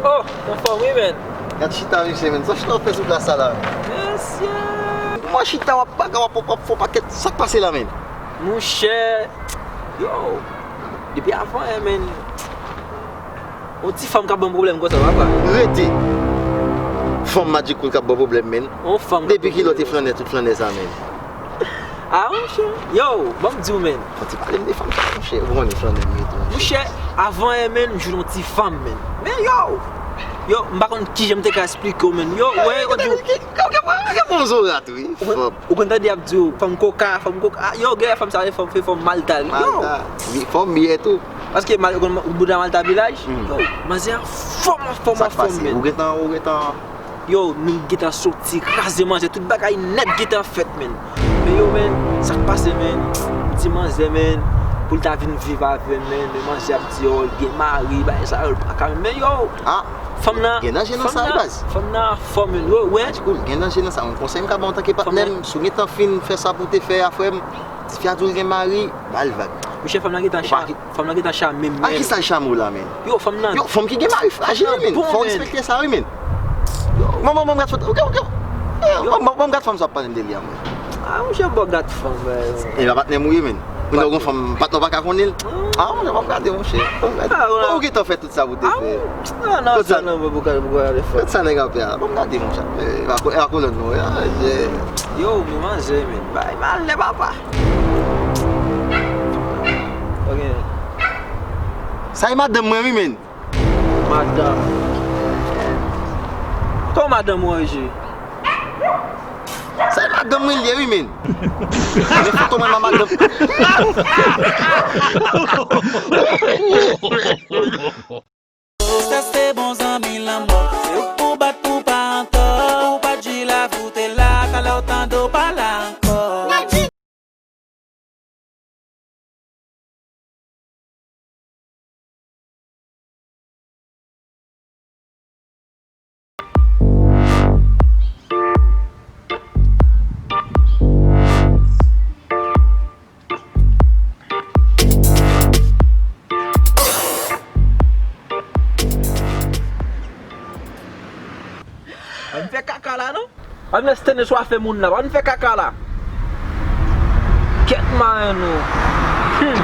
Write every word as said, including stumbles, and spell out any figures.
Oh, anfòm wi, men. Gad chita, mesye, men. Sa chita w fè sou plas sa la, men? Mesye. Mwen chita, w ap baga, w ap, w ap, w ap fè yon pakèt. Sa k pase la, men? Monchè. Yo. Depi avan yè, men. Yon ti fanm k ap ban m pwoblèm konsa, papa. Rete. Fanm Magic Cool k ap ban w pwoblèm, men. Yon fanm k ap ban m pwoblèm. Depi kilè w te flannè, tout flannè sa, men? Ah, monchè. Yo, ban m di w, men. Fò w te pale m de fanm sa, monchè. Ou konnen flannè m ye tou, monchè. Monchè, avan yè, men, m jwenn yon ti fanm, men. Men yo! Yo, m pa konn kijan m te ka esplike w, men. Yo, wè, yo di w. Ou gen bon zorat, wi. Ou konn tande y ap di w, fanm koka, fanm koka. Ah, yo, gen fanm sa, se fanm, se fanm Malta, wi. Yo. Malta. Wi, fanm byen tou. Paske mal, ou konn bouda Malta Vilaj? Hmm. Yo, manzè anfòm, anfòm, anfòm, men. Sa k pase? Ou gentan, ou gentan. Yo, nou gentan soti, kraze manzè, tout bagay nèt gentan fèt, men. Men yo, men, sa k pase, men? M di manzè, men, pou l ta vin viv avè m, men, men manzè ap di, yo, l gen mari, bagay sa yo, l pa ka, men, men yo, fanm nan, gen danje nan sa, baz. Fanm nan anfòm, men, yo, wè. Gen danje nan sa, yon konsèy m ka ba w antanke patnè m, si w gentan fin fè sa pou w te fè a, frè m, tifi a di w l gen mari, ba l vag. Monchè, fanm nan gentan chame. Fanm nan gentan chame m menm. A kisa l chame w la, men? Yo, fanm nan. Yo, fanm ki gen mari frajil, men. Bon, fò w respekte sa, wi, men. Yo. Bon, bon, bon, gad fanm. Ok, ok. Yo, bon, bon, bon, gad fanm sa w ap pale m de li a, men. Ah, monchè, bon, gad fanm, men. E pa patnè m ou ye, men. Ou nan yon fanm, patnè w pa ka konnen l. Ah, monchè, bon, gade, monchè. Bon, gade. Ou gentan fè tout sa pou te fè. Ah, non, non, non, pou gade, pou gade fanm. Tout sa nèg ap fè a. Bon, gade, monchè. E pa kolòn nou, ya. Yo, men manzè, men. Bay mal, lè papa. Ok. Sa e madanm mwen, wi, men. Madanm. Kòman madanm ou anje? Sa e madanm mwen li ye, wi, men. Men foto mwen, ma madanm. Sa se bon zanmi lanmò. Se ou k pou bat pou pa antò. Ou pa di la pou te la, talè w tande w pa la ankò. Pa vin fè kaka la, non. Pa vin lèse tennès w a fè moun la. Pa vin fè kaka la. Kèt marenn ou. Hmm.